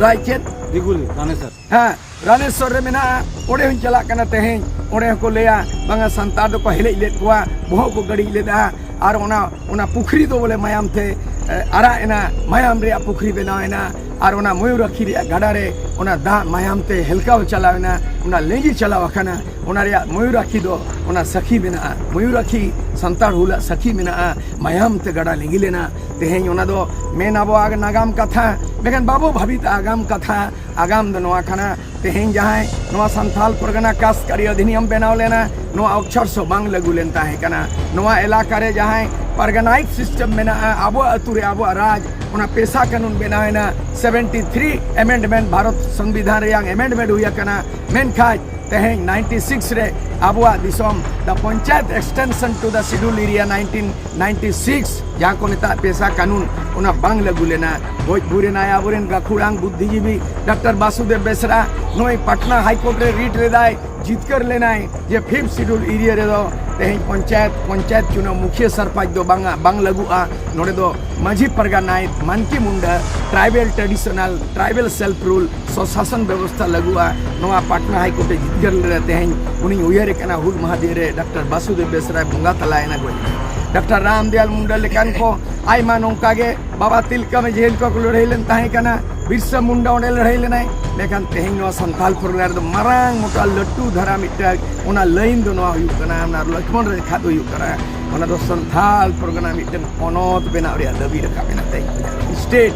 ᱨᱟᱭᱪᱮᱫ? ᱫᱤᱜᱩᱞᱤ, ᱨᱟᱱᱮᱥᱚᱨ᱾ ᱦᱮᱸ, ᱨᱟᱱᱮᱥᱚᱨ ᱨᱮ ᱢᱮᱱᱟᱜᱼᱟ᱾ ᱚᱸᱰᱮ ᱦᱚᱸᱧ ᱪᱟᱞᱟᱜ ᱠᱟᱱᱟ ᱛᱮᱦᱮᱧ᱾ ᱚᱸᱰᱮ ᱦᱚᱸᱠᱚ ᱞᱟᱹᱭᱟ ᱵᱟᱝᱟ ᱥᱟᱱᱛᱟᱲ ᱫᱚᱠᱚ ᱦᱮᱞᱮᱡ ᱞᱮᱫ ᱠᱚᱣᱟ, ᱵᱚᱦᱚᱜ ᱠᱚ ᱜᱟᱹᱲᱤᱡ ᱞᱮᱫᱟ᱾ ᱟᱨ ᱚᱱᱟ, ᱚᱱᱟ ᱯᱩᱠᱷᱨᱤ ᱫᱚ ᱵᱚᱞᱮ ᱢᱟᱭᱟᱢ ᱛᱮ, ᱮ, ᱟᱨᱟᱜ ᱮᱱᱟ, ᱢᱟᱭᱟᱢ ᱨᱮᱭᱟᱜ ᱯᱩᱠᱷᱨᱤ ᱵᱮᱱᱟᱣ ᱮᱱᱟ᱾ ᱟᱨ ᱚᱱᱟ ᱢᱚᱭᱩᱨᱟᱠᱷᱤ ᱨᱮᱭᱟᱜ ᱜᱟᱰᱟ ᱨᱮ ᱚᱱᱟ ᱫᱟᱜ ᱢᱟᱭᱟᱢ ᱛᱮ ᱦᱮᱞᱠᱟᱣ ᱪᱟᱞᱟᱣ ᱮᱱᱟ, ᱚᱱᱟ ᱞᱤᱸᱜᱤ ᱪᱟᱞᱟᱣ ᱟᱠᱟᱱᱟ᱾ ᱚᱱᱟ ᱨᱮᱭᱟᱜ ᱢᱚᱭᱩᱨᱟᱠᱷᱤ ᱫᱚ ᱚᱱᱟ ᱥᱟᱹᱠᱷᱤ ᱢᱮᱱᱟᱜᱼᱟ᱾ ᱢᱚᱭᱩᱨᱟᱠᱷᱤ ᱥᱟᱱᱛᱟᱲ ᱦᱩᱞᱟᱜ ᱥᱟᱹᱠᱷᱤ ᱢᱮᱱᱟᱜᱼᱟ, ᱢᱟᱭᱟᱢ ᱛᱮ ᱜᱟᱰᱟ ᱞᱤᱸᱜᱤ ᱞᱮᱱᱟ᱾ ᱛᱮᱦᱮᱧ ᱚᱱᱟ ᱫᱚ ᱢᱮᱱ ᱟᱵᱚᱣᱟᱜ ᱱᱟᱜᱟᱢ ᱠᱟᱛᱷᱟ, ᱢᱮᱱᱠᱷᱟᱱ ᱵᱟᱵᱚ ᱵᱷᱟᱵᱤᱛᱟ ᱟᱜᱟᱢ ᱠᱟᱛᱷᱟ᱾ ᱟᱜᱟᱢ ᱫᱚ ᱱᱚᱣᱟ ᱠᱟᱱᱟ, ᱛᱮᱦᱮᱧ ᱡᱟᱦᱟᱸᱭ ᱱᱚᱣᱟ ᱥᱟᱱᱛᱷᱟᱞ ᱯᱚᱨᱜᱟᱱᱟ ᱠᱟᱥ ᱠᱟᱨᱤ ᱚᱫᱷᱤᱱᱤᱭᱚᱢ ᱵᱮᱱᱟᱣ ᱞᱮᱱᱟ, ᱱᱚᱣᱟ ᱚᱠᱥᱚᱨ ᱥᱚ ᱵᱟᱝ ᱞᱟᱹᱜᱩ ᱞᱮᱱ ᱛᱟᱦᱮᱸ ᱠᱟᱱᱟ᱾ ᱱᱚᱣᱟ ᱮᱞᱟᱠᱟ ᱨᱮ ᱡᱟᱦᱟᱸᱭ ᱯᱟᱨᱜᱟᱱᱟᱭᱤᱡᱽ ᱥᱤᱥᱴᱮᱢ ᱢᱮᱱᱟᱜᱼᱟ, ᱟᱵᱚᱣᱟᱜ ᱟᱹᱛᱩ ᱨᱮ ᱟᱵᱚᱣᱟᱜ ᱨᱟᱡᱽ, ᱚᱱᱟ ᱯᱮᱥᱟ ᱠᱟᱹᱱᱩᱱ ᱵᱮᱱᱟᱣ ᱮᱱᱟ, ᱥᱮᱵᱷᱮᱱᱴᱤ ᱛᱷᱨᱤ ᱮᱢᱮᱱᱰᱢᱮᱱᱴ, ᱵᱷᱟᱨᱚᱛ ᱥᱚᱝᱵᱤᱫᱷᱟᱱ ᱨᱮᱭᱟᱝ ᱮᱢᱮᱱᱰᱢᱮᱱᱴ ᱦᱩᱭ ᱟᱠᱟᱱᱟ᱾ ᱢᱮᱱᱠᱷᱟᱱ ᱛᱮᱦᱮᱧ ᱱᱟᱭᱤᱱᱴᱤ ᱥᱤᱠᱥ ᱨᱮ ᱟᱵᱚᱣᱟᱜ ᱫᱤᱥᱚᱢ, the Panchayat Extension to the Schedule Area nineteen ninety six, ᱡᱟᱦᱟᱸ ᱠᱚ ᱢᱮᱛᱟᱜ ᱯᱮᱥᱟ ᱠᱟᱹᱱᱩᱱ, ᱚᱱᱟ ᱵᱟᱝ ᱞᱟᱹᱜᱩ ᱞᱮᱱᱟ᱾ ᱜᱚᱡ ᱜᱩᱨ ᱮᱱᱟᱭ ᱟᱵᱚᱨᱮᱱ ᱜᱟᱹᱠᱷᱩᱲᱟᱱ ᱵᱩᱫᱽᱫᱷᱤᱡᱤᱵᱤ ᱰᱟᱠᱛᱟᱨ ᱵᱟᱥᱩᱫᱮᱵ ᱵᱮᱥᱨᱟ ᱱᱩᱭ ᱯᱟᱴᱱᱟ ᱦᱟᱭ ᱠᱳᱨᱴ ᱨᱮ ᱨᱤᱴ ᱞᱮᱫᱟᱭ, ᱡᱤᱛᱠᱟᱹᱨ ᱞᱮᱱᱟᱭ ᱡᱮ ᱯᱷᱤᱯᱛᱷ ᱥᱤᱰᱩᱞ ᱮᱨᱤᱭᱟ ᱨᱮᱫᱚ ᱛᱮᱦᱮᱧ ᱯᱚᱧᱪᱟᱭᱮᱛ, ᱯᱚᱧᱪᱟᱭᱮᱛ ᱪᱩᱱᱟᱹᱣ ᱢᱩᱠᱷᱤᱭᱟᱹ ᱥᱚᱨᱯᱚᱧᱪ ᱫᱚ ᱵᱟᱝᱟ, ᱵᱟᱝ ᱞᱟᱹᱜᱩᱜᱼᱟ᱾ ᱱᱚᱰᱮ ᱫᱚ ᱢᱟᱹᱡᱷᱤ ᱯᱟᱨᱜᱟᱱᱟ ᱱᱟᱭᱮᱛ ᱢᱟᱱᱠᱤ ᱢᱩᱱᱰᱟ tribal traditional tribal self rule ᱥᱚᱥᱟᱥᱚᱱ ᱵᱮᱵᱚᱥᱛᱷᱟ ᱞᱟᱹᱜᱩᱜᱼᱟ᱾ ᱱᱚᱣᱟ ᱯᱟᱴᱱᱟ ᱦᱟᱭ ᱠᱳᱨᱴ ᱮ ᱡᱤᱛᱠᱟᱹᱨ ᱞᱮᱫᱟ᱾ ᱛᱮᱦᱮᱧ ᱩᱱᱤᱧ ᱩᱭᱦᱟᱹᱨᱮ ᱠᱟᱱᱟ, ᱦᱩᱞ ᱢᱟᱦᱟ ᱫᱤᱱ ᱨᱮ ᱰᱟᱠᱛᱟᱨ ᱵᱟᱥᱩᱫᱮᱵ ᱵᱮᱥᱨᱟᱭ ᱵᱚᱸᱜᱟ ᱛᱟᱞᱟᱭᱮᱱᱟ, ᱜᱚᱡ ᱮᱱᱟ᱾ ᱰᱟᱠᱛᱟᱨ ᱨᱟᱢᱫᱮᱣᱟᱞ ᱢᱩᱱᱰᱟ ᱞᱮᱠᱟᱱ ᱠᱚ ᱟᱭᱢᱟ ᱱᱚᱝᱠᱟ ᱜᱮ ᱵᱟᱵᱟ ᱛᱤᱞᱠᱟᱹ ᱢᱟᱹᱡᱷᱤ ᱦᱚᱸᱠᱚ ᱞᱟᱹᱲᱦᱟᱹᱭ ᱞᱮᱱ ᱛᱟᱦᱮᱸ ᱠᱟᱱᱟ, ᱵᱤᱨᱥᱟ ᱢᱩᱱᱰᱟ ᱚᱸᱰᱮ ᱞᱟᱹᱲᱦᱟᱹᱭ ᱞᱮᱱᱟᱭ᱾ ᱢᱮᱱᱠᱷᱟᱱ ᱛᱮᱦᱮᱧ ᱱᱚᱣᱟ ᱥᱟᱱᱛᱟᱞ ᱯᱨᱳᱜᱨᱟᱢ ᱨᱮᱫᱚ ᱢᱟᱨᱟᱝ ᱢᱚᱴᱟ ᱞᱟᱹᱴᱩ ᱫᱷᱟᱨᱟ ᱢᱤᱫᱴᱟᱝ ᱚᱱᱟ ᱞᱟᱭᱤᱱ ᱫᱚ ᱱᱚᱣᱟ ᱦᱩᱭᱩᱜ ᱠᱟᱱᱟ, ᱚᱱᱟ ᱞᱚᱠᱷᱢᱚᱱ ᱨᱮᱠᱷᱟ ᱫᱚ ᱦᱩᱭᱩᱜ ᱠᱟᱱᱟ ᱚᱱᱟ ᱫᱚ ᱥᱟᱱᱛᱷᱟᱞ ᱯᱚᱨᱜᱟᱱᱟ ᱢᱤᱫᱴᱮᱱ ᱯᱚᱱᱚᱛ ᱵᱮᱱᱟᱣ ᱨᱮᱭᱟᱜ ᱫᱟᱹᱵᱤ ᱨᱟᱠᱟᱵ ᱮᱱᱟ᱾ ᱛᱮᱦᱮᱧ ᱥᱴᱮᱴ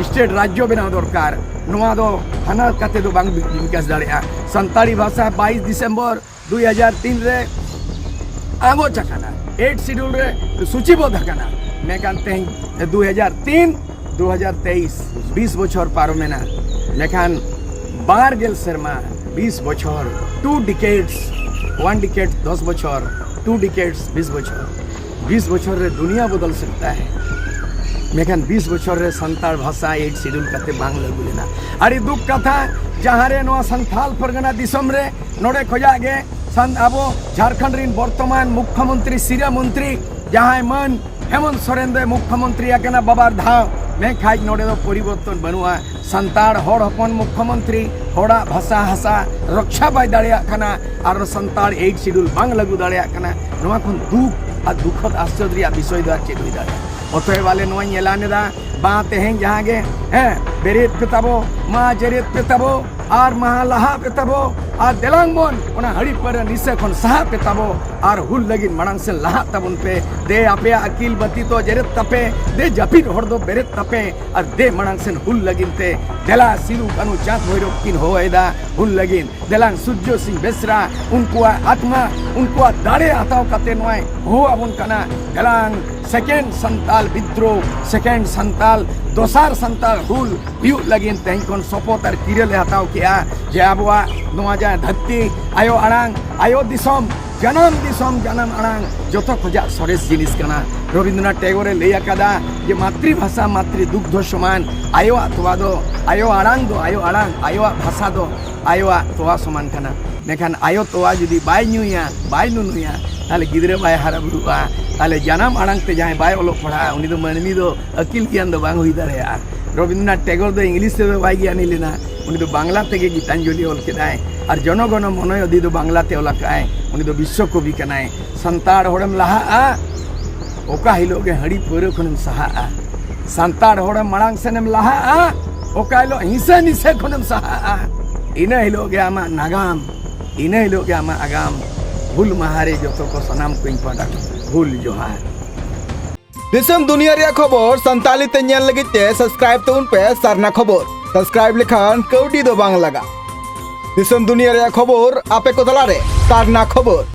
ᱥᱴᱮᱴ ᱨᱟᱡᱽᱡᱚ ᱵᱮᱱᱟᱣ ᱫᱚᱨᱠᱟᱨ᱾ ᱱᱚᱣᱟ ᱫᱚ ᱦᱟᱱᱟ ᱠᱟᱛᱮ ᱫᱚ ᱵᱟᱝ ᱵᱤᱠᱟᱥ ᱫᱟᱲᱮᱭᱟᱜᱼᱟ᱾ ᱥᱟᱱᱛᱟᱲᱤ ᱵᱷᱟᱥᱟ ᱵᱟᱭᱤᱥ ᱰᱤᱥᱮᱢᱵᱚᱨ ᱫᱩᱭ ᱦᱟᱡᱟᱨ ᱛᱤᱱ ᱨᱮ ᱟᱸᱜᱚᱪ ᱟᱠᱟᱱᱟ, ᱮᱭᱤᱴ ᱥᱤᱰᱩᱞ ᱨᱮ ᱥᱩᱪᱤᱵᱚᱫᱷ ᱟᱠᱟᱱᱟ᱾ ᱢᱮᱱᱠᱷᱟᱱ ᱛᱮᱦᱮᱧ ᱫᱩᱭ ᱦᱟᱡᱟᱨ ᱛᱤᱱ, ᱫᱩ ᱦᱟᱡᱟᱨ ᱛᱮᱭᱤᱥ, ᱵᱤᱥ ᱵᱚᱪᱷᱚᱨ ᱯᱟᱨᱚᱢᱮᱱᱟ᱾ ᱢᱮᱱᱠᱷᱟᱱ ᱵᱟᱨ ᱜᱮᱞ ᱥᱮᱨᱢᱟ, ᱵᱤᱥ ᱵᱚᱪᱷᱚᱨ, ᱴᱩ ᱰᱤᱠᱮᱰᱥ, ᱳᱣᱟᱱ ᱰᱤᱠᱮᱰ ᱫᱚᱥ ᱵᱚᱪᱷᱚᱨ, ᱴᱩ ᱰᱤᱠᱮᱰᱥ ᱵᱤᱥ ᱵᱚᱪᱷᱚᱨ, ᱵᱤᱥ ᱵᱚᱪᱷᱚᱨ ᱨᱮ ᱫᱩᱱᱤᱭᱟ ᱵᱚᱫᱚᱞ ᱥᱟᱠᱛᱟ ᱦᱟᱭ᱾ ᱢᱮᱱᱠᱷᱟᱱ ᱵᱤᱥ ᱵᱚᱪᱷᱚᱨ ᱨᱮ ᱥᱟᱱᱛᱟᱲ ᱵᱷᱟᱥᱟ ᱮᱭᱤᱴ ᱥᱤᱰᱩᱞ ᱠᱟᱛᱮ ᱵᱟᱝ ᱞᱟᱹᱜᱩ ᱞᱮᱱᱟ᱾ ᱟᱹᱰᱤ ᱫᱩᱠ ᱠᱟᱛᱷᱟ, ᱡᱟᱦᱟᱸ ᱨᱮ ᱱᱚᱣᱟ ᱥᱟᱱᱛᱷᱟᱞ ᱯᱟᱨᱜᱟᱱᱟ ᱫᱤᱥᱚᱢ ᱨᱮ ᱱᱚᱰᱮ ᱠᱷᱚᱡᱟᱜ ᱜᱮ ᱥᱟᱱ-, ᱟᱵᱚ ᱡᱷᱟᱲᱠᱷᱚᱸᱰ ᱨᱤᱱ ᱵᱚᱨᱛᱚᱢᱟᱱ ᱢᱩᱠᱠᱷᱚᱢᱚᱱᱛᱨᱤ, ᱥᱤᱨᱟᱹ ᱢᱚᱱᱛᱨᱤ ᱡᱟᱦᱟᱸᱭ ᱢᱟᱹᱱ ᱦᱮᱢᱚᱱᱛ ᱥᱚᱨᱮᱱ ᱫᱚᱭ ᱢᱩᱠᱠᱷᱚᱢᱚᱱᱛᱨᱤ ᱟᱠᱟᱱᱟ ᱵᱟᱵᱟᱨ ᱫᱷᱟᱣ, ᱢᱮᱱᱠᱷᱟᱱ ᱱᱚᱰᱮ ᱫᱚ ᱯᱚᱨᱤᱵᱚᱨᱛᱚᱱ ᱵᱟᱹᱱᱩᱜᱼᱟ᱾ ᱥᱟᱱᱛᱟᱲ ᱦᱚᱲ ᱦᱚᱯᱚᱱ ᱢᱩᱠᱠᱷᱚᱢᱚᱱᱛᱨᱤ ᱦᱚᱲᱟᱜ ᱵᱷᱟᱥᱟ ᱦᱟᱥᱟ ᱨᱚᱠᱷᱟ ᱵᱟᱭ ᱫᱟᱲᱮᱭᱟᱜ ᱠᱟᱱᱟ ᱟᱨ ᱥᱟᱱᱛᱟᱲ ᱮᱭᱤᱴ ᱥᱤᱰᱩᱞ ᱵᱟᱝ ᱞᱟᱹᱜᱩ ᱫᱟᱲᱮᱭᱟᱜ ᱠᱟᱱᱟ᱾ ᱱᱚᱣᱟ ᱠᱷᱚᱱ ᱫᱩᱠ ᱟᱨ ᱫᱩᱠᱷᱚᱫ ᱟᱥᱪᱚᱨᱡᱚ ᱨᱮᱭᱟᱜ ᱵᱤᱥᱚᱭ ᱫᱚ ᱟᱨ ᱪᱮᱫ ᱦᱩᱭ ᱫᱟᱲᱮᱭᱟᱜᱼᱟ? ᱚᱛᱚᱭᱮᱵ ᱟᱞᱮ ᱱᱚᱣᱟᱧ ᱮᱞᱟᱱ ᱮᱫᱟ, ᱵᱟ ᱛᱮᱦᱮᱧ ᱡᱟᱦᱟᱸ ᱜᱮ, ᱦᱮᱸ, ᱵᱮᱨᱮᱫ ᱯᱮ ᱛᱟᱵᱚ, ᱢᱟ ᱡᱮᱨᱮᱫ ᱯᱮ ᱛᱟᱵᱚ, ᱟᱨ ᱢᱟ ᱞᱟᱦᱟ ᱯᱮ ᱛᱟᱵᱚ, ᱟᱨ ᱫᱮᱞᱟᱝ ᱵᱚᱱ ᱚᱱᱟ ᱦᱟᱺᱰᱤ ᱯᱟᱹᱣᱨᱟᱹ ᱱᱤᱥᱟᱹ ᱠᱷᱚᱱ ᱥᱟᱦᱟᱜ ᱯᱮ ᱛᱟᱵᱚ, ᱟᱨ ᱦᱩᱞ ᱞᱟᱹᱜᱤᱫ ᱢᱟᱲᱟᱝ ᱥᱮᱱ ᱞᱟᱦᱟᱜ ᱛᱟᱵᱚᱱ ᱯᱮ᱾ ᱫᱮ ᱟᱯᱮᱭᱟᱜ ᱟᱹᱠᱤᱞ ᱵᱟᱹᱛᱤ ᱛᱚ ᱡᱮᱨᱮᱫ ᱛᱟᱯᱮ, ᱫᱮ ᱡᱟᱹᱯᱤᱫ ᱦᱚᱲ ᱫᱚ ᱵᱮᱨᱮᱫ ᱛᱟᱯᱮ, ᱟᱨ ᱫᱮ ᱢᱟᱲᱟᱝ ᱥᱮᱱ ᱦᱩᱞ ᱞᱟᱹᱜᱤᱫ ᱛᱮ᱾ ᱫᱮᱞᱟ ᱥᱤᱫᱩ ᱠᱟᱹᱱᱦᱩ ᱪᱟᱸᱫ ᱵᱷᱳᱭᱨᱳᱵ ᱠᱤᱱ ᱦᱚᱦᱚᱭᱮᱫᱟ ᱦᱩᱞ ᱞᱟᱹᱜᱤᱫ᱾ ᱫᱮᱞᱟᱝ ᱥᱩᱨᱡᱚ ᱥᱤᱝ ᱵᱮᱥᱨᱟ ᱩᱱᱠᱩᱣᱟᱜ ᱟᱛᱢᱟ, ᱩᱱᱠᱩᱣᱟᱜ ᱫᱟᱲᱮ ᱦᱟᱛᱟᱣ ᱠᱟᱛᱮ ᱱᱚᱣᱟᱭ ᱦᱚᱦᱚ ᱟᱵᱚᱱ ᱠᱟᱱᱟ᱾ ᱫᱮᱞᱟᱝ ᱥᱮᱠᱮᱱᱰ ᱥᱟᱱᱛᱟᱞ ᱵᱤᱫᱽᱫᱨᱳᱦ, ᱥᱮᱠᱮᱱᱰ ᱥᱟᱱᱛᱟᱞ, ᱫᱚᱥᱟᱨ ᱥᱟᱱᱛᱟᱞ ᱦᱩᱞ ᱦᱩᱭᱩᱜ ᱞᱟᱹᱜᱤᱫ ᱛᱮᱦᱮᱧ ᱠᱷᱚᱱ ᱥᱚᱯᱚᱛ ᱟᱨ ᱠᱤᱨᱟᱹ ᱞᱮ ᱦᱟᱛᱟᱣ ᱠᱮᱜᱼᱟ ᱡᱮ ᱟᱵᱚᱣᱟᱜ ᱱᱚᱣᱟ ᱡᱟᱦᱟᱸ ᱫᱷᱟᱹᱨᱛᱤ ᱟᱭᱳ ᱟᱲᱟᱝ, ᱟᱭᱳ ᱫᱤᱥᱚᱢ, ᱡᱟᱱᱟᱢ ᱫᱤᱥᱚᱢ, ᱡᱟᱱᱟᱢ ᱟᱲᱟᱝ ᱡᱚᱛᱚ ᱠᱷᱚᱡᱟᱜ ᱥᱚᱨᱮᱥ ᱡᱤᱱᱤᱥ ᱠᱟᱱᱟ᱾ ᱨᱚᱵᱤᱱᱫᱨᱚᱱᱟᱛᱷ ᱴᱮᱜᱳᱨᱮ ᱞᱟᱹᱭ ᱟᱠᱟᱫᱟ ᱡᱮ ᱢᱟᱛᱨᱤ ᱵᱷᱟᱥᱟ ᱢᱟᱛᱨᱤ ᱫᱩᱜᱽᱫᱷᱚ ᱥᱚᱢᱟᱱ, ᱟᱭᱳᱣᱟᱜ ᱛᱚᱣᱟ ᱫᱚ, ᱟᱭᱳ ᱟᱲᱟᱝ ᱫᱚ, ᱟᱭᱳ ᱟᱲᱟᱝ, ᱟᱭᱳᱣᱟᱜ ᱵᱷᱟᱥᱟ ᱫᱚ ᱟᱭᱳᱣᱟᱜ ᱛᱚᱣᱟ ᱥᱚᱢᱟᱱ ᱠᱟᱱᱟ᱾ ᱢᱮᱱᱠᱷᱟᱱ ᱟᱭᱳ ᱛᱚᱣᱟ ᱡᱩᱫᱤ ᱵᱟᱭ ᱧᱩᱭᱟ, ᱵᱟᱭ ᱱᱩᱱᱩᱭᱟ, ᱛᱟᱦᱞᱮ ᱜᱤᱫᱽᱨᱟᱹ ᱵᱟᱭ ᱦᱟᱨᱟ ᱵᱩᱨᱩᱜᱼᱟ᱾ ᱛᱟᱦᱞᱮ ᱡᱟᱱᱟᱢ ᱟᱲᱟᱝ ᱛᱮ ᱡᱟᱦᱟᱸᱭ ᱵᱟᱭ ᱚᱞᱚᱜ ᱯᱟᱲᱦᱟᱜᱼᱟ, ᱩᱱᱤ ᱫᱚ ᱢᱟᱹᱱᱢᱤ ᱫᱚ ᱟᱹᱠᱤᱞ ᱜᱮᱭᱟᱱ ᱫᱚ ᱵᱟᱝ ᱦᱩᱭ ᱫᱟᱲᱮᱭᱟᱜᱼᱟ᱾ ᱨᱚᱵᱤᱱᱫᱨᱚᱱᱟᱛᱷ ᱴᱮᱜᱳᱨ ᱫᱚ ᱤᱝᱞᱤᱥ ᱛᱮᱫᱚ ᱵᱟᱭ ᱜᱮᱭᱟᱱᱤ ᱞᱮᱱᱟ, ᱩᱱᱤ ᱫᱚ ᱵᱟᱝᱞᱟ ᱛᱮᱜᱮ ᱜᱤᱛᱟᱧᱡᱚᱞᱤ ᱚᱞ ᱠᱮᱫᱟᱭ᱾ ᱟᱨ ᱡᱚᱱᱚ ᱜᱚᱱᱚ ᱢᱚᱱᱚᱭᱚᱫᱤ ᱫᱚ ᱵᱟᱝᱞᱟ ᱛᱮ ᱚᱞ ᱟᱠᱟᱫᱟᱭ᱾ ᱩᱱᱤ ᱫᱚ ᱵᱤᱥᱥᱚ ᱠᱚᱵᱤ ᱠᱟᱱᱟᱭ᱾ ᱥᱟᱱᱛᱟᱲ ᱦᱚᱲᱮᱢ ᱞᱟᱦᱟᱜᱼᱟ, ᱚᱠᱟ ᱦᱤᱞᱳᱜ ᱜᱮ ᱦᱟᱺᱰᱤ ᱯᱟᱹᱣᱨᱟᱹ ᱠᱷᱚᱱᱮᱢ ᱥᱟᱦᱟᱜᱼᱟ᱾ ᱥᱟᱱᱛᱟᱲ ᱦᱚᱲᱮᱢ ᱢᱟᱲᱟᱝ ᱥᱮᱱᱮᱢ ᱞᱟᱦᱟᱜᱼᱟ, ᱚᱠᱟ ᱦᱤᱞᱳᱜ ᱦᱤᱸᱥᱟᱹ ᱱᱤᱥᱟᱹ ᱠᱷᱚᱱᱮᱢ ᱥᱟᱦᱟᱜᱼᱟ, ᱤᱱᱟᱹ ᱦᱤᱞᱳᱜ ᱜᱮ ᱟᱢᱟᱜ ᱱᱟᱜᱟᱢ, ᱤᱱᱟᱹ ᱦᱤᱞᱳᱜ ᱜᱮ ᱟᱢᱟᱜ ᱟᱜᱟᱢ᱾ ᱦᱩᱞ ᱢᱟᱦᱟ ᱨᱮ ᱡᱚᱛᱚ ᱠᱚ ᱥᱟᱱᱟᱢ ᱠᱚᱧ ᱯᱟᱦᱴᱟ ᱠᱷᱚᱱ ᱦᱩᱞ ᱡᱚᱦᱟᱨ᱾ ᱫᱤᱥᱚᱢ ᱫᱩᱱᱤᱭᱟᱹ ᱨᱮᱭᱟᱜ ᱠᱷᱚᱵᱚᱨ ᱥᱟᱱᱛᱟᱲᱤ ᱛᱮ ᱧᱮᱞ ᱞᱟᱹᱜᱤᱫ ᱛᱮ subscribe ᱛᱟᱵᱚᱱ ᱯᱮ ᱥᱟᱨᱱᱟ ᱠᱷᱚᱵᱚᱨ᱾ Subscribe ᱞᱮᱠᱷᱟᱱ ᱠᱟᱹᱣᱰᱤ ᱫᱚ ᱵᱟᱝ ᱞᱟᱜᱟᱜ᱾ ᱫᱤᱥᱚᱢ ᱫᱩᱱᱤᱭᱟᱹ ᱨᱮᱭᱟᱜ ᱠᱷᱚᱵᱚᱨ ᱟᱯᱮ ᱠᱚ ᱛᱟᱞᱟᱨᱮ ᱥᱟᱨᱱᱟ ᱠᱷᱚᱵᱚᱨ᱾